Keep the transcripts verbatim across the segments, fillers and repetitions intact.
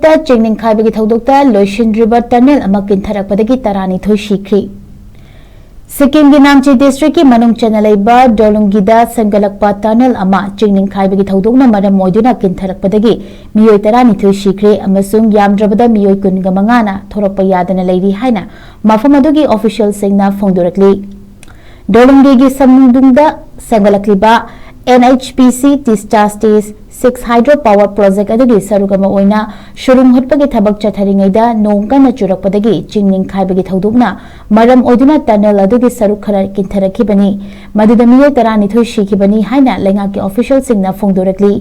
ꯇ ꯆꯤꯡ ꯅꯤꯡꯈꯥꯏꯕꯒꯤ ꯊꯧꯗꯣꯛꯇ ꯂꯣꯏꯁꯤꯟꯗ꯭ꯔꯤꯕ tunnel ꯑꯃ ꯀꯤꯟꯊꯔꯛꯄꯗꯒꯤ ꯇꯔꯥꯅꯤꯊꯣꯏ ꯁꯤꯈ꯭ꯔꯤ꯫ ꯁꯤꯛꯀꯤꯝꯒꯤ ꯅꯥꯝꯆꯤ district ꯀꯤ ꯃꯅꯨꯡ ꯆꯟꯅ ꯂꯩꯕ ꯗꯣꯂꯨꯡꯒꯤꯗ ꯁꯦꯝꯒꯠꯂꯛꯄ tunnel ꯑꯃ ꯆꯤꯡ ꯅꯤꯡꯈꯥꯏꯕꯒꯤ ꯊꯧꯗꯣꯛꯅ ꯃꯔꯝ ꯑꯣꯏꯗꯨꯅ ꯀꯤꯟꯊꯔꯛꯄꯗꯒꯤ ꯃꯤꯑꯣꯏ ꯇꯔꯥꯅꯤꯊꯣꯏ ꯁꯤꯈ꯭ꯔꯦ ꯑꯃꯁꯨꯡ ꯌꯥꯝꯗ꯭ꯔꯕꯗ ꯃꯤꯑꯣꯏ ꯀꯨꯟꯒ ꯃꯉꯥꯅ ꯊꯣꯔꯛꯄ ꯌꯥꯗꯅ ꯂꯩꯔꯤ ꯍꯥꯏꯅ ꯃꯐꯝ ꯑꯗꯨꯒꯤ official ꯁꯤꯡꯅ ꯐꯣꯡꯗꯣꯔꯛꯂꯤ꯫ ꯗꯣꯂꯨꯡꯒꯤꯒꯤ ꯁꯃꯨꯗꯨꯡꯗ ꯁꯦꯝꯒꯠꯂꯛꯂꯤꯕ N H P C Teesta Stage six Hydro Power Project ꯑꯗꯨꯒꯤ ꯁꯔꯨꯛ ꯑꯃ ꯑꯣꯏꯅ ꯁꯨꯔꯨꯡ ꯍꯨꯠꯄꯒꯤ ꯊꯕꯛ ꯆꯠꯊꯔꯤꯉꯩꯗ ꯅꯣꯡ ꯀꯟꯅ ꯆꯨꯔꯛꯄꯗꯒꯤ ꯆꯤꯡ ꯅꯤꯡꯈꯥꯏꯕꯒꯤ ꯊꯧꯗꯣꯛꯅ ꯃꯔꯝ ꯑꯣꯏꯗꯨꯅ tunnel ꯑꯗꯨꯒꯤ ꯁꯔꯨꯛ ꯈꯔ ꯀꯤꯟꯊꯔꯛꯈꯤꯕꯅꯤ, ꯃꯗꯨꯗ ꯃꯤꯑꯣꯏ ꯇꯔꯥꯅꯤꯊꯣꯏ ꯁꯤꯈꯤꯕꯅꯤ ꯍꯥꯏꯅ ꯂꯩꯉꯥꯛꯀꯤ official ꯁꯤꯡꯅ ꯐꯣꯡꯗꯣꯔꯛꯂꯤ꯫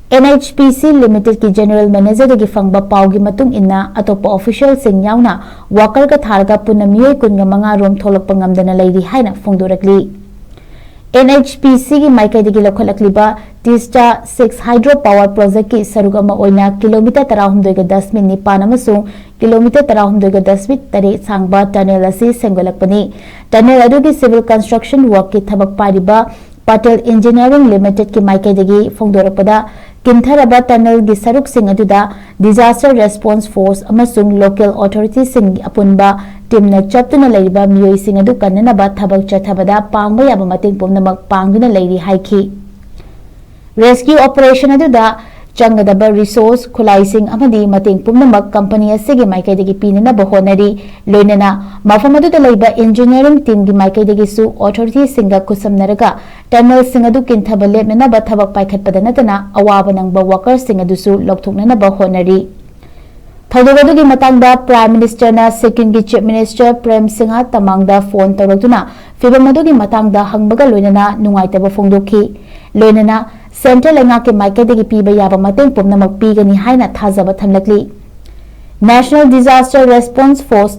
N H P C Limited ꯀꯤ general manager ꯗꯒꯤ ꯐꯪꯕ ꯄꯥꯎꯒꯤ ꯃꯇꯨꯡ ꯏꯟꯅ, ꯑꯇꯣꯞꯄ official ꯁꯤꯡ ꯌꯥꯎꯅ worker ꯒ ꯊꯥꯔꯒ ꯄꯨꯟꯅ ꯃꯤꯑꯣꯏ ꯀꯨꯟꯒ ꯃꯉꯥ ꯔꯣꯝ ꯊꯣꯛꯂꯛꯄ ꯉꯝꯗꯅ ꯂꯩꯔꯤ ꯍꯥꯏꯅ ꯐꯣꯡꯗꯣꯔꯛꯂꯤ꯫ N H P C ꯒꯤ ꯃꯥꯏꯀꯩꯗꯒꯤ ꯂꯧꯈꯠꯂꯛꯂꯤꯕ Teesta six Hydro Power Project ꯀꯤ ꯁꯔꯨꯛ ꯑꯃ ꯑꯣꯏꯅ kilometre ꯇꯔꯥꯍꯨꯝꯗꯣꯏꯒ ꯗꯁꯃꯤꯠ ꯅꯤꯄꯥꯟ ꯑꯃꯁꯨꯡ kilometre ꯇꯔꯥꯍꯨꯝꯗꯣꯏꯒ ꯗꯁꯃꯤꯠ ꯇꯔꯦꯠ ꯁꯥꯡꯕ tunnel ꯑꯁꯤ ꯁꯦꯝꯒꯠꯂꯛꯄꯅꯤ꯫ Tunnel ꯑꯗꯨꯒꯤ civil construction work ꯀꯤ ꯊꯕꯛ ꯄꯥꯏꯔꯤꯕ Patel Engineering Limited ꯀꯤ ꯃꯥꯏꯀꯩꯗꯒꯤ ꯐꯣꯡꯗꯣꯔꯛꯄꯗ, ꯀꯤꯟꯊꯔꯕ tunnel ꯒꯤ ꯁꯔꯨꯛꯁꯤꯡ ꯑꯗꯨꯗ Disaster Response Force ꯑꯃꯁꯨꯡ local authority ꯁꯤꯡꯒꯤ ꯑꯄꯨꯟꯕ team ꯅ ꯆꯠꯇꯨꯅ ꯂꯩꯔꯤꯕ ꯃꯤꯑꯣꯏꯁꯤꯡ ꯑꯗꯨ ꯀꯟꯅꯅꯕ ꯊꯕꯛ ꯆꯠꯊꯕꯗ ꯄꯥꯡꯕ ꯌꯥꯕ ꯃꯇꯦꯡ ꯄꯨꯝꯅꯃꯛ ꯄꯥꯡꯗꯨꯅ ꯂꯩꯔꯤ ꯍꯥꯏꯈꯤ꯫ Rescue operation ꯑꯗꯨꯗ ꯆꯪꯒꯗꯕ resource, ꯈꯨꯠꯂꯥꯏꯁꯤꯡ ꯑꯃꯗꯤ ꯃꯇꯦꯡ ꯄꯨꯝꯅꯃꯛ company ꯑꯁꯤꯒꯤ ꯃꯥꯏꯀꯩꯗꯒꯤ ꯄꯤꯅꯅꯕ ꯍꯣꯠꯅꯔꯤ꯫ ꯂꯣꯏꯅꯅ ꯃꯐꯝ ꯑꯗꯨꯗ ꯂꯩꯕ engineering team ꯒꯤ ꯃꯥꯏꯀꯩꯗꯒꯤꯁꯨ authority ꯁꯤꯡꯒ ꯈꯨꯠꯁꯝꯅꯔꯒ tunnel ꯁꯤꯡ ꯑꯗꯨ ꯀꯤꯟꯊꯕ ꯂꯦꯞꯅꯅꯕ ꯊꯕꯛ ꯄꯥꯏꯈꯠꯄꯗ ꯅꯠꯇꯅ ꯑꯋꯥꯕ ꯅꯪꯕ worker ꯁꯤꯡ ꯑꯗꯨꯁꯨ ꯂꯧꯊꯣꯛꯅꯅꯕ ꯍꯣꯠꯅꯔꯤ꯫ ꯊꯧꯗꯣꯛ ꯑꯗꯨꯒꯤ ꯃꯇꯥꯡꯗ Prime Minister ꯅ ꯁꯤꯛꯀꯤꯝꯒꯤ Chief Minister Prem Singh ꯇꯃꯥꯡꯗ phone ꯇꯧꯔꯛꯇꯨꯅ ꯐꯤꯚꯝ ꯑꯗꯨꯒꯤ ꯃꯇꯥꯡꯗ ꯍꯪꯕꯒ ꯂꯣꯏꯅꯅ ꯅꯨꯡꯉꯥꯏꯇꯕ ꯐꯣꯡꯗꯣꯛꯈꯤ꯫ ꯂꯣꯏꯅꯅ central ꯂꯩꯉꯥꯛꯀꯤ ꯃꯥꯏꯀꯩꯗꯒꯤ ꯄꯤꯕ ꯌꯥꯕ ꯃꯇꯦꯡ ꯄꯨꯝꯅꯃꯛ ꯄꯤꯒꯅꯤ ꯍꯥꯏꯅ ꯊꯥꯖꯕ ꯊꯝꯂꯛꯂꯤ꯫ National Disaster Response Force,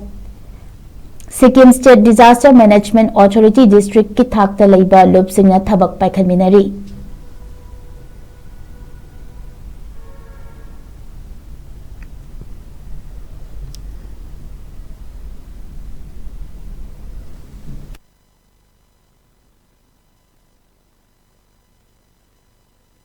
Sikkim State Disaster Management Authority district ꯀꯤ ꯊꯥꯛꯇ ꯂꯩꯕ ꯂꯨꯞꯁꯤꯡꯅ ꯊꯕꯛ ꯄꯥꯏꯈꯠꯃꯤꯟꯅꯔꯤ꯫